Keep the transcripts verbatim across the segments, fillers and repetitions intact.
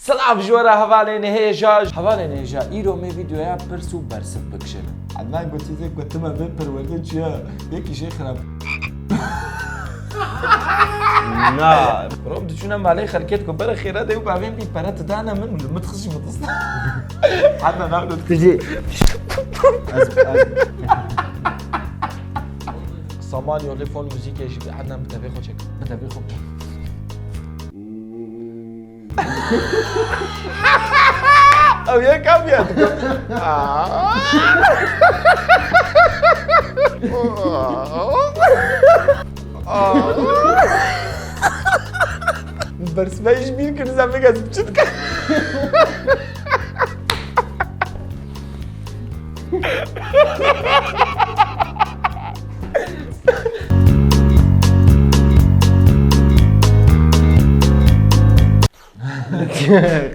Silav ji we re hevalên hêja. Hevalên hêja, îro me vîdeoya pirs û bersiv bikişînin. Ednan got, çîzek got, tima vê perwerde çiya, yekî jê xirab. Na. Rob diçûne malê xelkê digo, bere xêra de û bavên bî pere tu dane min, min dixist ji min dist. Heta navlo Tu jî Ez, ez. Saman yolê fon muzîkê jî Ednan bi tevê xwe çek. Bi tevê xwe bike. Ew yek ev ya digo. Bersivê ji bîr kir, zevik ez çi dikim?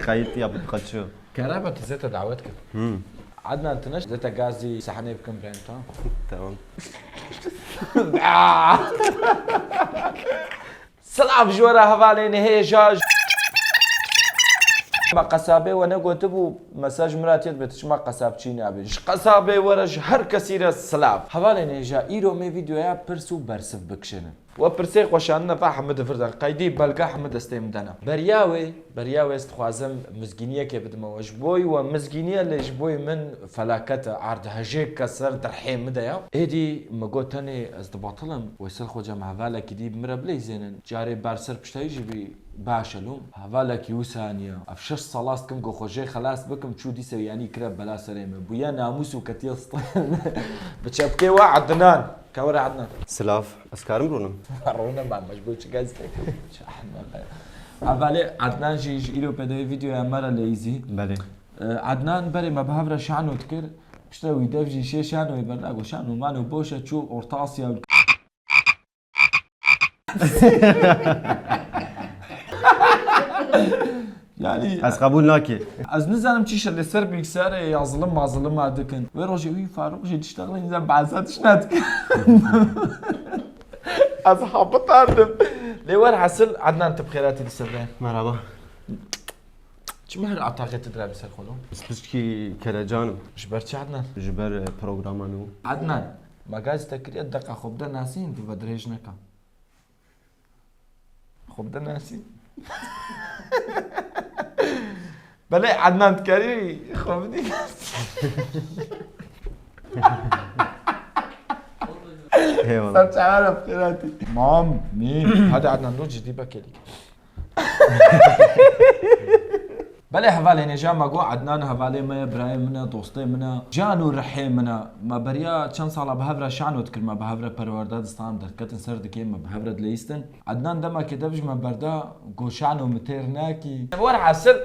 Kayıt yapıp kaçıyor. Kerem, tu zêde dawet kir. Hmm. Adnan, tu ne zêde gazî sahnê bikin, brenta. Tamam. Silav ji we re hevalên hêja. Me qesabê we negotibû, mesaj min re tê dibe, tu çima qesabçî nabî? Ji qesabê we re, ji her kesî re silav. Hevalên hêja, îro me vîdeoya pirs û bersiv bikişînin. We pirsê xwe şandine, va hemû di vir de, qeydî belge hemû destê min de ne. Beriya wê, beriya wê ez dixwazim mizgîniyekê bidime we. Ji bo we mizgîniye, lê ji bo min felaket e, erd hejêk ke ser dirhê min de ya. Êdî min got, tenê ez dibetil im, Weysel Xoca, me hevalekî dî bi min re bileyzênin. Carê ber ser pişta wî jî bî baş e lom. Hevalekî wisa niye. Ev şeş sala ez dikim ku xwe jê xelas bikim, çû dîse yanî kire bela serê me. Bûye namûs û ketiye stayê me. Bi çepkê we Ednan. Ka were Ednan. Silav. Ez karim rûnim? Rûnim, ma ji bo çi gazî? Hevalê Ednan jî ji îro pê de vîdeoya me re leyzî. Belê. E, Ednan berê me bi hev re şano dikir. Piştre wî dev jî şê şanoyê berda, got, şano mano boş e, çû Orta Asya. Yani Ez qebûl nakê. Ez nizanim çi şe li ser bilgisayarê yazılım mazılım a dikin. Wê rojê wî Faruk jî diştexilê nizam behsa tişt nedikin. Ez habitardim. Lê werhasil Adnan, tu bi xêr hatî li ser vê. Merhaba. Çima her ataxê tu dirabî ser xwe lo? Ez piçkî kelecan im. Ji ber çi Adnan? Ji ber, e, programa nû. Adnan, magazî te kiriye, deqa xwe bide nasîn, tu ve dirêj neka. Xwe bide nasîn. Belê Adnan, dikarî xwe bidî nasîn. Eyvallah. Ser çawa re bi xêr hatî. Mam, mîm. Hadi Adnan, dur cidî be kelî. Belê hevalên hêja, me got Ednan hevalê me ye, birayê min e, dostê min e, can û rihê min e. Me beriya çend sala bi hev re şano dikir, me bi hev re perwerde distan, derketin ser dikê, me bi hev re dileyistin. Ednan demekê dev ji me berda, got şano min têr nekî. Werhasil,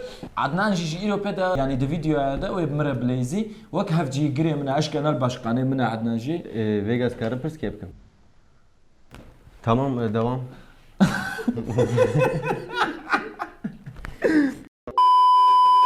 Ednan jî ji îro pê de, yanî di vîdeoya de wê bi min re bileyzî, wek hev cîgirê min e, eşkenel başkanê min e Ednan jî. Ee, vêga ez karim pirs kê bikim? Tamam, e, devam.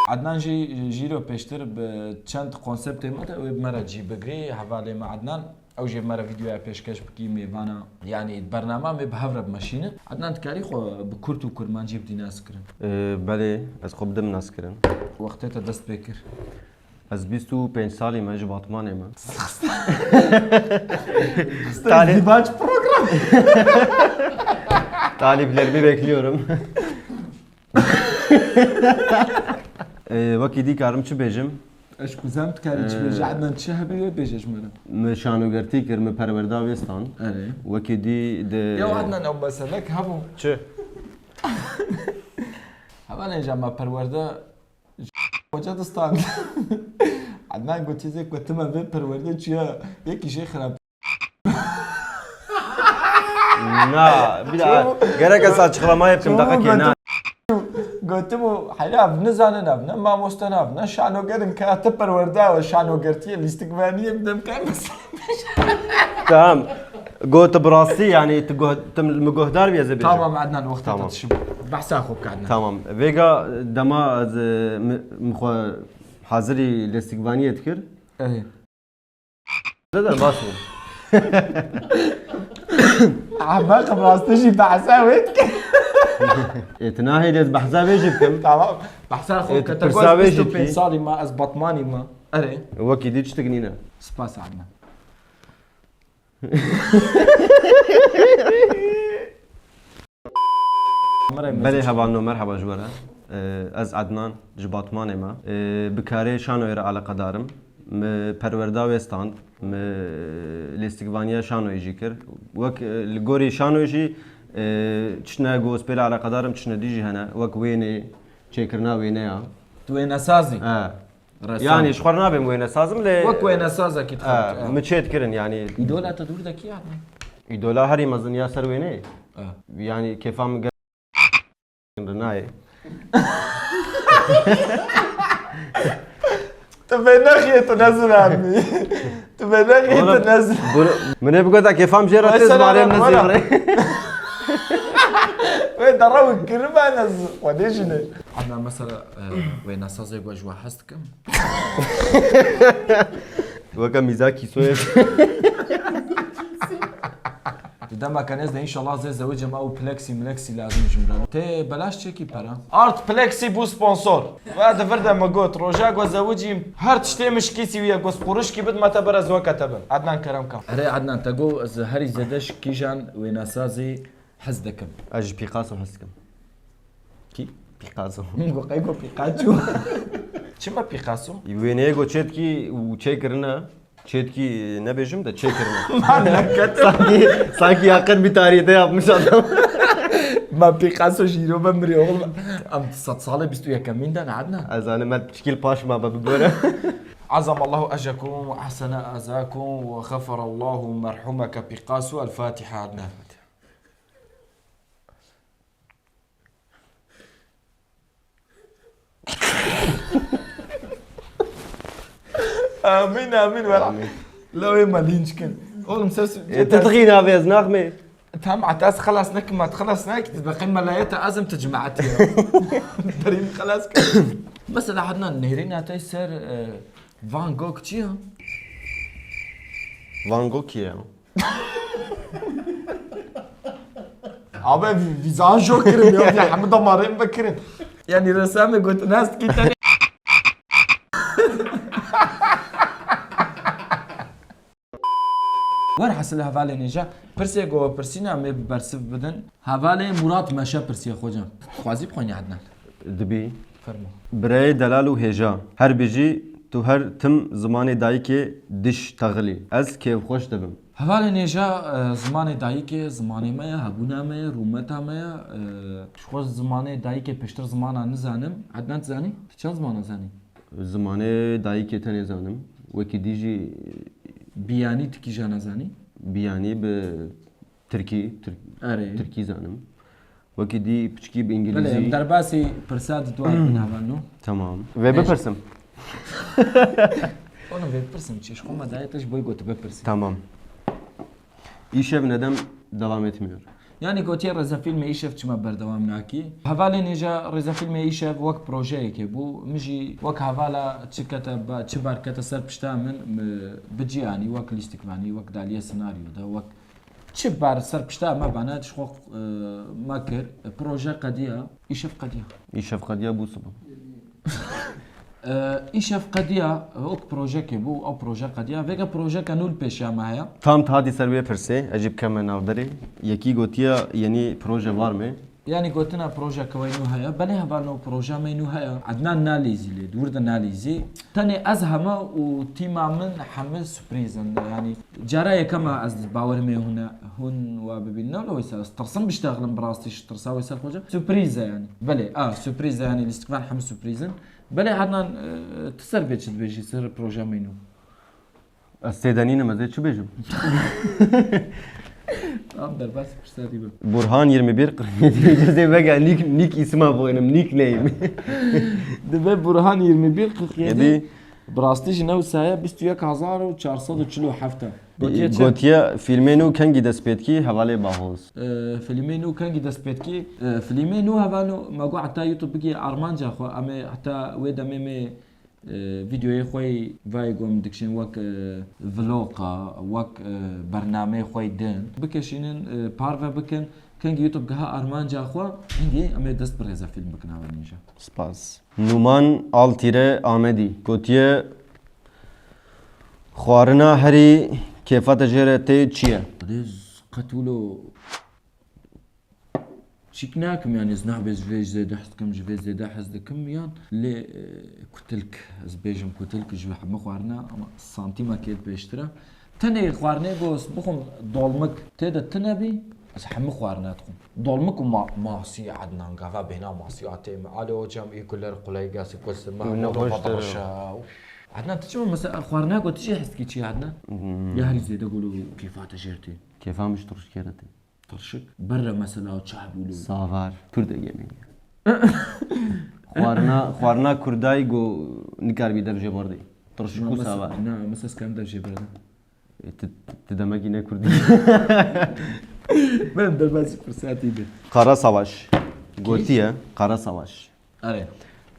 Adnan jî, jî îro pêştir bi çend konseptê me de wê bi me re cî bigirî, hevalê me Adnan. Ew jî bi me re vîdeoya pêşkeş bikî mêvana, yanî bernama me bi hev re bimeşînin. Adnan, dikarî xwe bi kurt û kurmancî bidî nas kirin? Ee, belê, ez xwe bidim nas kirin. Wextê te dest pê kir? Ez bîst û pênc salî me, ji Batmanê me. Talip- İzdivaç program. Taliplerimi bekliyorum. Ee, wekî dî karim çi bêjim? Ez kuzem dikarî çi bêjî? Ee, Ednan, çi hebî wê bêje ji me re. Min şanogertî kir, min perwerda wê stan. Erê. Wekî dî de Ya Ednan, ew meselek hebû. Çi? Hevalên hêja, me perwerde Hoca distan. Ednan got, çîzek ku tima vê perwerde çiya, yekî jê xirab. Na, bir daha. Gerek ez açıklamayı yapayım, dakika ki, na. Gotim û heyra ev nizanin, ev ne mamoste ne, ev ne şanogerin, ka te perwerde, ew şanogertiye, lîstikvaniyê bi dem kay mesela. Tamam. Got bi rastî, yani tu goh-, tu min guhdar bî ez ê bêjim. Tamam Ednan, wextê te dişim. Behsa xwe bike Ednan. Tamam. Vêga dema ez, e, mi, mi xwe hazirî lêstikvaniyê dikir. Ey. Neden basın? Ah, bak, rastî jî behsa wê dike. Ê, tu nahêlî ez behsa vê jî bikim. Tamam. Behsa xwe Ê, tu kete pirsa goz vê jî bîst û pênc dikî. Salî me, ez Batmanî me. Erê. Wekî dî tiştik nîne. Spas Adnan. Belê hevalno, merheba ji we re. Ee, ez Adnan, ji Batmanê me. Ee, bi karê şanoyê re eleqedar im. Min perwerda wê stand. Min lîstikvaniya şanoyê jî kir. Wek, e, li gorî şanoyê jî, e, tiştine ku ez pê re eleqedar im, tiştine dî jî hene. Wek wênê, çêkirina wêneya. Tu wênesaz î? E. Ressam. Yanî ji xwe re nabêm wênesaz im lê Wek wênesazekî e, dixebite, e. Min çê dikirin yanî. Îdola te dûr de kî hatine? Îdola herî mezin ya ser wêneyê. E. Yanî kêfa min Nayê. Tu vê nexiyê tu nezin emî. Tu vê nexiyê tu nezin. Min ê bigota kêfam jê re tê zimanê min nezî vre. Wê dere û kirime nezin. Xwedê jine. Ana mesela, e, wênesazê ku ji we hez dikim. Weke mîza kîsoyê. Di demeke nêz de înşallah zê zewicim ew plexi mlexi lazim ji min re. Tê belaş çêkî pera. Art Plexi bû sponsor. Ve di vir de me got, roja ku zewicîm her tiştê min şikîsî wî ye, ku squrişkî bidime te bere ez weke te bim. Adnan kerem ka. Erê Adnan, te got ez herî zêde ji kîjan wênesazî hez dikim? Ez ji Picasso hez dikim. Kî? Picasso. Got qey got Pikachu. Çima Picasso? Wêneyê got çêtkî û çêkirine. Çêtkî nebêjim de çêkirine. Man nekete. Sanki, sanki yakın bir tarihte yapmış adam. Ma Picasso jî îro be mirî oğlum. Em sed salê bîst û yekemîn de ne Adnan? Ez zanim me piçkî li paş ma be bibore. Azam Allahu ecrekum ve ahsene azakum ve xeferallahu merhumeke Picasso. El Fatiha Adnan. Amîn, amîn, wela. Amîn. Lewê me lînç kin. Oğlum ses... E, tu dixî navê ez naxmê. Tamam, hatta ez xelas nekim, ma tu xelas nekî, tu beqê melayete azim tu cemaatî ya. Derî min xelas kir. Mesela Adnan, nêrîna te ser, e, Van Gogh çi ya? Van Gogh kî ya? Abi, vî-, vîzan jor kirin ya, vî hemû damarên vekirin. Yani resamê gotin hest kî tenê. Werhasil hevalê nêja, pirsê ku pirsîna me bi bersiv bidin. Hevalê Murat Meşe pirsiye xocam. Xwazî bixwînî Adnan. Dibî. Fermo. Birayê delal û hêja. Her bijî tu her tim zimanê dayikê diş texilî. Ez kêfxweş dibim. Hevalê nêja, e, zimanê dayikê, zimanê me ye, hebûna me ye, rûmeta me ye, e. Ji xwe zimanê dayikê pêştir zimana nizanim. Ednan dizanî? Tu çend zimana zanî? Zimanê dayikê tenê zanim. Wekî dî jî. Biyanî tu kîjan zanî? Biyanî bi Tirkî, Tirk-, Erê. Tirkî zanim. Wekî dî piçkî bi Belê, em îngilîzî. Derbasî pirsa di dua bin hevalno. Tamam. Vê Eş- bipirsim. Oğlum vê bipirsim çi? Ji xwe me daye te ji boy gotu bipirsim. Tamam. İşev neden devam etmiyor? Yani gotiye rêzefîlmê Îşev çima berdewam nakî? Hevalê nêja rêzefîlmê Îşev wek projeyekê bû. Min jî wek hevala çi kete ba-, çi bar kete ser pişta min, mi bi cî anî, wek lîstikvanî, wek daliye senaryo de, wek Çi ber ser pişta me bane, ji xwe, e, me kir. Proje qediya, îşev qediya. Îşev qediya bû sibe. E, îşev qediya, ok projeke bû, ew proje qediya. Vêga projeke nû li pêşiya me heye. Tam tu hatî ser wê pirsê, ez jî bikeme navberê. Yekî gotiya, yenî proje var mı? Yanî gotina projeke wê nû heye. Belê hevalno proje me nû heye. Ednan nalîzî lê, di wir de nalîzî. Tenê ez heme û tîma min heme surprîz in. Yanî cara yekema ez bawer me hûn e, hûn wa bibînin. Ne wisa ez tirsim biştexlim bi rastî ji tirsa wê ser xwe ce. Surprîz e yanî. Belê, a, surprîz e yanî lîstikvan heme surprîz in. Belê Ednan, e, tu ser vê çi dibêjî ser proje me nû? Ez sêdenînim, ez ê çi bêjim? Tamam, derbas pirsa dî be. Burhan yirmi bir kırk yedi cezê vege nick, nick îsima boynim, nickname. Dibe Burhan yirmi bir kırk yedi. Yedi. Bi rastî jî ne wisa ye, bîst û yek hezar û çar sed û çil û heft e. Gotiye çi? Gotiye fîlmê nû kengî dest pê dikî, hevalê Bahoz. E, fîlmê nû kengî dest pê dikî? E, fîlmê nû hevalno, me got heta YouTube bigî armanca xwe, em ê heta wê demê me e, vîdeoyê xwe yî vayê ku em dikişên wek, e, vloga, wek, e, bernameyê xwe yî din bikeşînin, e, parve bikin. Kengî YouTube giha armanca xwe, hingê em ê dest bi rêzefîlm bikin, ava nîja. Spas. Nûman Altîre Amedî gotiye, xwarina herî kêfa te jê re tê çi ye? Lê ez qet wilo çîk nakim, yanî ez nabê ji vê zêde hez dikim, ji vê zêde hez dikim yan lê, e, kutilk, ez bêjim kutilk ji hemû xwarina, ama santîmekê pêştir e. Tenê xwarinê ku ez bixwim dolmik tê de tune bî, ez hemû xwarina dixwim. Dolmik û ma-, masî Ednan, gava bêhna masî a tê min. Alo hocam, iyi günler, kolay gelsin, kostüm. Min ne xweş te. Ednan, tu çima mesela xwarina ku tu jî hez dikî çi ye Ednan? Hmm. Ya herî zêde golo kêfa te jêr tê? Kêfa min ji tirşikê re tê. Tirşik? Berre mesela çav bûlo. Savar. Kurdek yemeği. Xwarina, xwarina kurdayî ku nikaribî dev jê berdî. Tirşik û savar. Na, mesela ez karim dev jê berdim. E, tu, tu demekî ne kurdî. Ben derbasî firsatî de. Kara Savaş. Kî? Gotiye, Kara Savaş. Erê.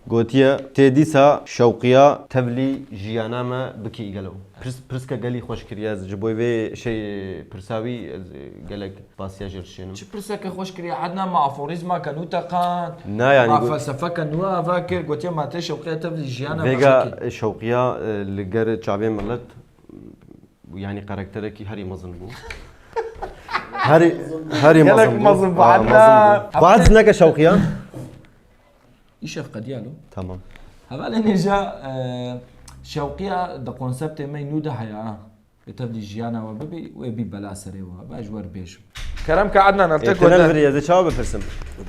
Gotiye, tê dîsa şewqiya tevlî jiyana me bikî gelo. Pirs, pirske gelî xweş kiriye, ez ji bo vê şey pirsa wî ez gelek basiya jê dişênim. Çi pirseke xweş kiriye? Ednan, me aforîzmeke nû teqand. Na, yanî ma go- felsefeke nû ava kir, gotiye me tê şewqiya tevlî jiyana me bikî. Vêga şewqiya, e, li ger çavê milet, yanî karakterekî herî mezin bû. Herî, herî mezin bû. Gelek mezin bû, ha, Ednan. Mezin bû. Xwaz neke şewqiya. Îşev qediya lo. Tamam. Hevalê nêja, e, şewqiya di konseptê me nû de heye, ha. Ê tevlî jiyana we bibî, wê bî bela serê we. Ba ji we re bêjim. Kerem ke Ednan, ev te gote. Ê, te ne li vir ye, ez ê çawa bipirsim?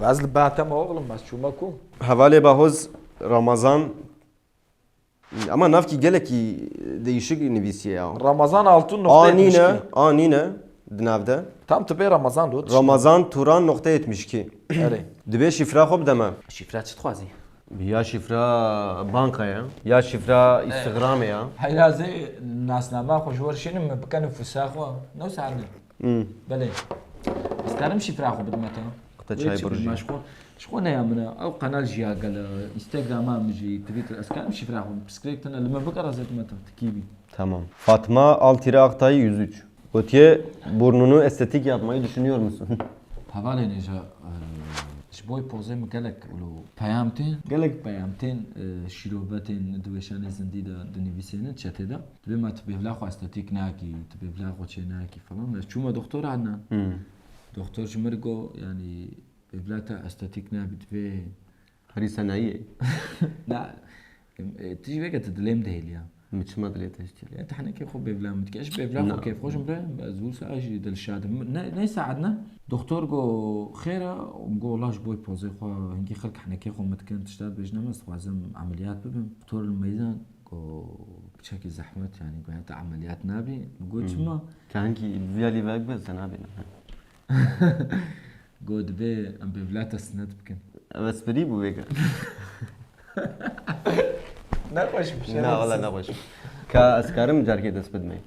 Ez li ba te me oxlim, ez çûme ku? Hevalê Bahoz Ramazan, ama navkî gelekî değişik nivîsiye ya. Ramazan Altun noktayê A nîne, pişkî. A nîne di nav de. Tam tu bê Ramazan do, tu Ramazan Turan noktayê yetmiş iki. Erê. Dibê şifra xwe bide me. Şifra çi dixwazî? Ya şifra banka ya, ya şifra Instagramê ya. Heyra zê nasnama xwe ji we re şênim, me bike nifûsa xwe. Ne wisa ne? Hmm. Belê. Ez karim şifra xwe bidime te? Te çay burjî. Ji xwe, ji xwe neya min e. Ew kanal jî ya gel e. Instagrama min jî, Twitter. Ez karim şifra xwe? Pirsgirêk tune li min bike, ez ê dime te. Tu kî bî? Tamam. Fatma Altire Aktay yüz üç. Gotiye, burnunu estetik yapmayı düşünüyor musun? Hevalê nêja, e, ji bo pozê min gelek wilo peyam tên, gelek peyam tên, e, şîrove tên di weşanê zindî de dinivîsênin çetê de. Dibê me tu bêvla xwe estetîk nakî, tu bêvla xwe çê nakî falan. Ez çûme doktora Ednan. Hmm. Doktor ji min re got, yanî bêvla te estetîk nabî, divê Herî senayî ye. Na, e, tu jî veke tu dilê min dihêlî ya. Min çima dilê te hiştiye? Ya, tu henekê xwe bêvla min dike. Ez bêvla xwe kêfxweş im bre, ez wisa jî dilşad im. Ne, neyse Ednan, doktor go xêr e, go wela ji bo pozê xwe, hingî xelk henekê xwe min dikin, tişta dibêjin, ez dixwazim emeliyat bibim. Doktor li meydan go piçekî zehmet, yanî go heta emeliyat nabî. Min got, hmm, çima? Ka hingî viya lîvek be, te nabîne. Got, divê em bêvla te sinet bikin. Ev esprî bû vêga. Nexweş bû, şerefsiz. Na, wala nexweş bû. Ka ez karim carkê dest bidimê.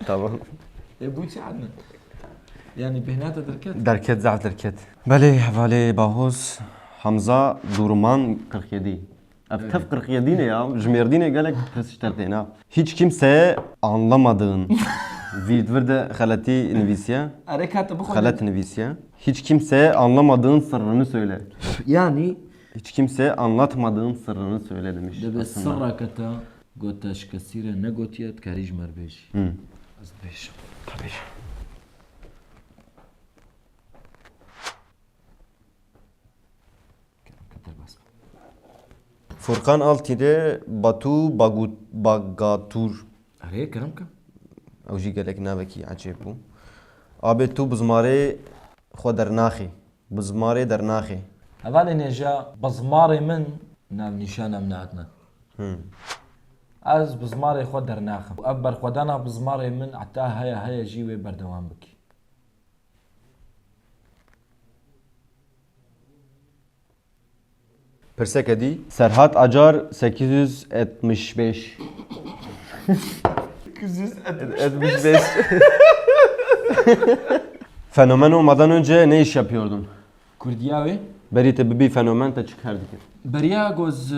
Tamam. E, bû çi Ednan? Yanî bêhna te derket? Derket, zaf derket. Belê, hevalê Bahoz, Hamza Duruman kırk yedi. Ev tev qirqiyedî ne ya? Ji Mêrdînê gelek pis ji te re têne. Hiç kimseye anlamadığın. Vî di vir de xeletî nivîsiye. Erê, ka tu bixwe. Xelet nivîsiye. Hiç kimseye anlamadığın sırrını söyle. Yani? Hiç kimseye anlatmadığın sırrını söyle demiş aslında. Dibê sirreke te got te ji kesî re negotiye, dikarî ji me re bêjî. Hı. Ez dibêjim. Tabii. Furkan Altide Batu Bagut-, Bagatur. Erê, kerem ke. Ew jî gelek navekî ecêb bû. Abê tu bi zimarê xwe dernaxî. Bi zimarê dernaxî. Hevalê nêja, bi zimarê min navnîşana min hatine. Hmm. Ez bi zimarê xwe dernaxim. Ev berxwedana bi zimarê min heta heye heye jî wê berdewam bikî. Pirseke dî. Serhat Acar sekiz yüz yetmiş beş. Sekiz yüz yetmiş beş. Yetmiş beş. Fenomen olmadan önce ne iş yapıyordun? Kurdiya wê? Berî te bibî fenomen te çi kar dikir? Beriya ku ez, e,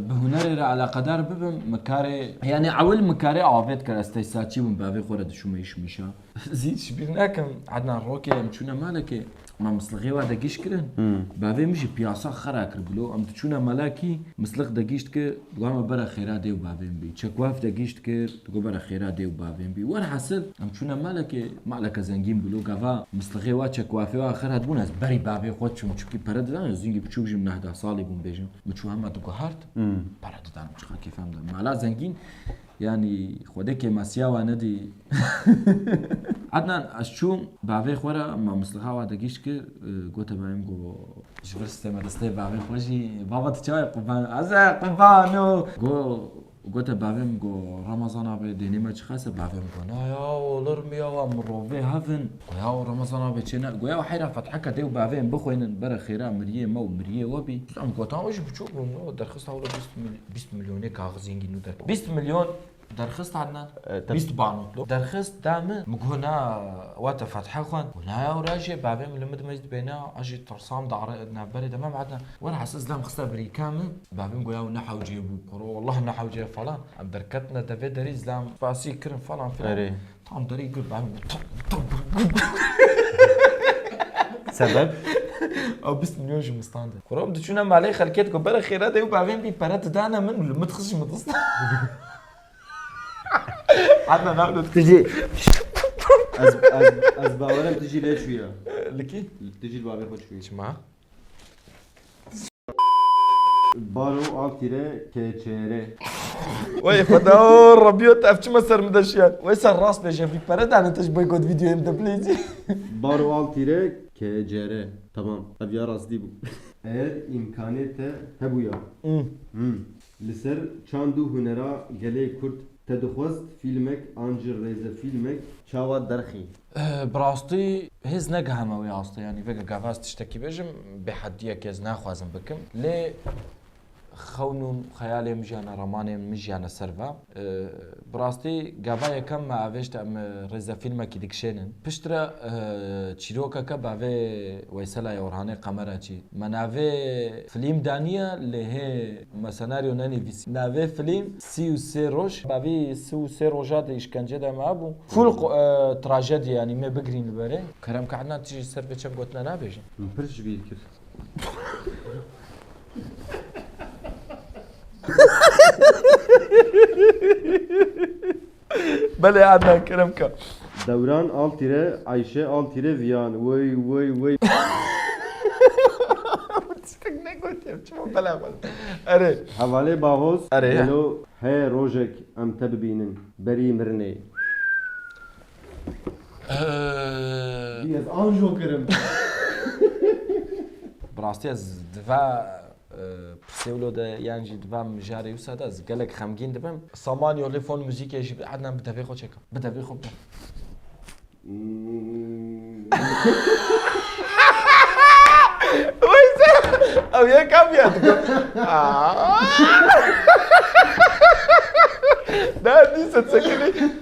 bi hunerê re eleqedar bibim, min karê, yanî ewil min karê avêt kir, ez tesîsatçî bûm, bi evê xwe re diçûme îş mîşa. Zî ji bîr nekim, Ednan, rokê em çûne malekê, me mislixê wa de gîş kirin. Hmm. Bavê min jî piyasa xera kir bilo. Em diçûne malekî, mislix de gîş dikir, digo me bere xêra dê û bavê min bî. Çekwav de gîş dikir, digo bere xêra dê û bavê min bî. Werhasil, em çûne malekê, maleke zengîn bilo. Gava mislixê wa, çekwafê wa xera dibûn, ez berî bavê xwe çûm, çimkî pere didan, ez hingî biçûk jîm, neh deh salî bûm bêjim. Min çû hema diguhart, Hmm. pere didan, çiqa kêfem de. Mala zengîn, Yanî, Xwedê kêmasiya we nedî. Ednan, ez çûm bavê xwe re, ma misliha wa de gîş kir, e, gote bavê min, go, ji vir stê me destê bavê xwe jî, baba tu çawa yî qurban? Ez ê qurban o. Go, gote bavê min, go, Ramazan abi, dênê me çi xese? Bavê min go, na ya, olur mu ya, wa mirovê hev in. Go ya, Ramazan abi çê ne? Go ya, heyra fetheke dê û bavê min bixwînin, bere xêra miriyê me û miriyê we bî. Em gotan, o jî biçûk bûn, o derxista wilo bîst mil-, bîst milyonê kaxizên gî nû der. Bîst milyon derxist Ednan. E, tabii. Bîst banotlo. Derxist da min, min got na, wate fethe xwend. Got na ya, wira jê bavê min li min dimeyz dibêne, a jî tirsam da are-, navberê demem Ednan. Werhasil zlam xiste birîka min. Bavê min got ya, ne hewcê bû, kuro, wallah ne hewcê falan. Em derketine devê derî, zlam spasî kirin falan filan. Erê. Tam derî gir, bavê min got, tam, tam, Sebep? Ew bîst milyon ji min stand. Kuro, em diçûne malê xelkê, digo bere xêra dê û bavê min bî, pere didane min, li min dixist ji min dist. Hata navlo Tu jî, ez, ez, ez bawerim tu jî lê çûye. Li kî? Tu jî li bavê xwe çûyî. Çima? Baro altîre keçere. Wey Xweda, o Rebîyo, te ev çima ser min de şiyan? Wey ser rast bêje, vî pere dane te ji boykot videoyê min de bileyzî. Baro altîre keçere. Tamam. Ev ya rastî bû. Eğer imkanê te hebûya. Hmm. Hmm. Li ser çand û hunera gelê Kurd te dixwest fîlmek an jî rêzefîlmek çawa derxî? Eh, bi rastî hêz negihame wê astê, yanî veke gava ez tiştekî bêjim, bêhediyekê ez naxwazim bikim. Lê xewn û xeyalê min jî ya ne, ramanê min jî ya ne ser va. Eh, bi rastî gava yekem me avêşt em, eh, rêzefîlmekî dikişênin. Piştre, eh, çîrokeke bavê Weyselay Orhanê Qemera çî. Me navê filîm daniye, lê hê me senaryo nenivîsî. Navê filîm Sî û Sê Roj. Bavî sî û sê roja di îşkence de me bû. Full qu-, e, trajedi, yanî me bigirîn li berê. Kerem ke Ednan, tu jî ser vê çem gotina nabêjin. Min pir ji bîr kir. Belê Ednan, kerem ke. Dewran altîre, Ayşe altîre viyan. Wey, wey, wey. Tiştek negotiye, çima bela xwe. Erê. Hevalê Bahoz, Erê. Gelo heye rojek em te bibînin, berî mirinê. Ee. Bî ez anjo kirim. Bi rastî ez diva, e, pirsê wilo de yan jî diva mijarê wisa de ez gelek xemgîn dibim. Saman yolê fon muzîkê jî Ednan bi devê xwe çêka. Bi devê xwe bide. Hmm. Weyse, ew yek ev ya digo. Aa. Da dîse çekilî.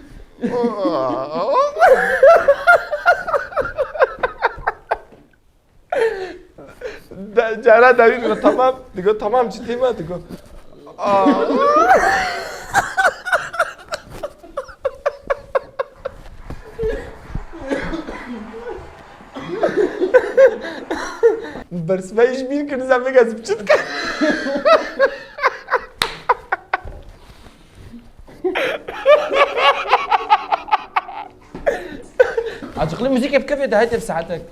De, cara dawî digo tamam, digo tamam, cidî me digo. Aa. Bersivayî ji bîr kir, nizam vêga ez bi çi dikim. Acıklı müzik hep kefê de, haydi bir saatek.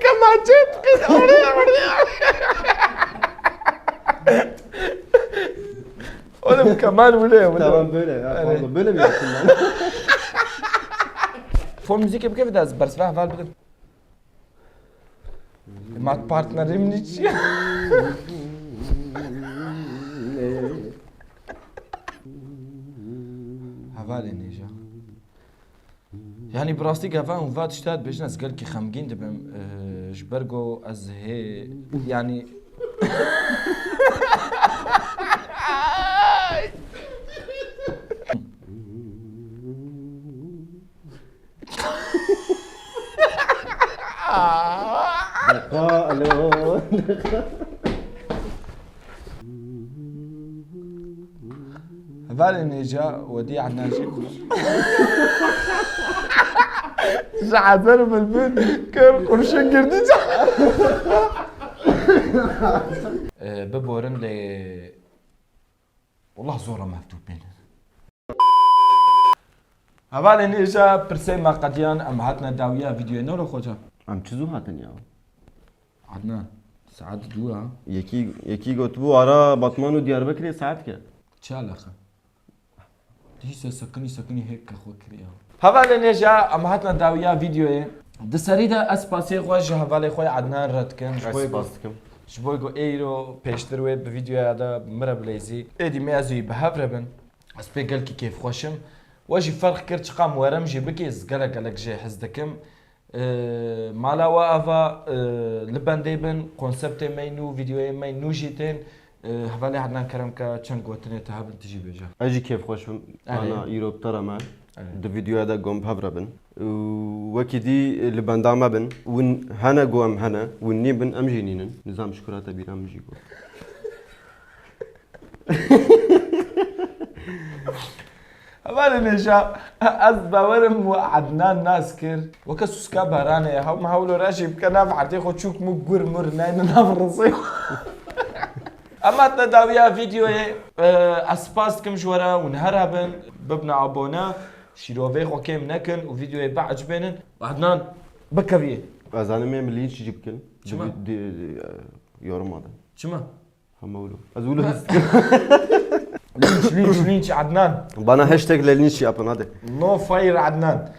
Kemaçet kız oraya oraya. Oğlum keman bu ne ya? Bu ne? Tamam böyle ya. Hani pardon, böyle mi yaptım ben? Fon müzik hep kefê de, ez bersivayî heval bidim. Mat partnerim niçi? Hevalê nêja. Yanî bi rastî gava hûn va tişta dibêjin, ez gelkî xemgîn dibim, e, ji ber ku ez hê, yanî Hevalê nêja wedî Ednan jî ji Ezer Bilbil kir qurşun girdi ca. Ee, biborin lê Wallah zor e mevdû pêlin. Hevalên êja pirsê me qediyan, em hatine dawiya vîdyoyê, ne wilo xoca? Em çi zû hatin ya? Adnan, saet du a. Yekî, yekî gotibû ara Batman û Diyarbekirê saet ke. Çi eleqe? Dîse sekinî sekinî hêk ke xwe kiriya. Hevalên êja, em hatine dawiya vîdyoyê. Di serî de ez spasiyê xwe ji hevalê xwe Adnan re dikim. Ji Ez bo spas dikim. Ji bo ku êro pêştir wê bi vîdyoya de min re bileyzî. Êdî me ez û yî bi hev re bin. Ez pê gelkî kêfxweş im. We jî ferq kir çiqa em werim jî bikî, ez gelek gelek jê hez dikim. Ee, mala we ava, ee, li bendê bin, konseptê me nû, vîdyoyê me nû jî tên. Ee, hevalê Adnan kerem ke çend gotinê te hebin tu jî bêje. Ez jî kêfxweş bim. Erê. Ana îro bi te re me. Erê. Di vîdyoya de gom bi hev re bin. Û wekî dî li benda me bin. Win hene ku em hene. Win nîn bin em jî nînin. Nizam ji kura te bîra min jî got. Hevalên êja, ez bawerim we Adnan nas kir. Weke suska baranê, hew me hewlo re jî bike nav erdê xwe çûk mû gur mur neyne nav rizê xwe. Em hatine dawiya vîdyoyê, e, ez spas dikim ji we re, hûn her hebin, bibne abone, şîrovê xwe kêm nekin û vîdyoyê biecibênin. Adnan, bikeviyê. Ez zanim ê min lînç jî bikin. Çima? Di, di, di, e, yoruma de. Çima? Hema wilo. Ez wilo hîs dikim. Lînç, lînç, lînç, Adnan. Bana hashtag le linç yapın hadi. No fire Adnan.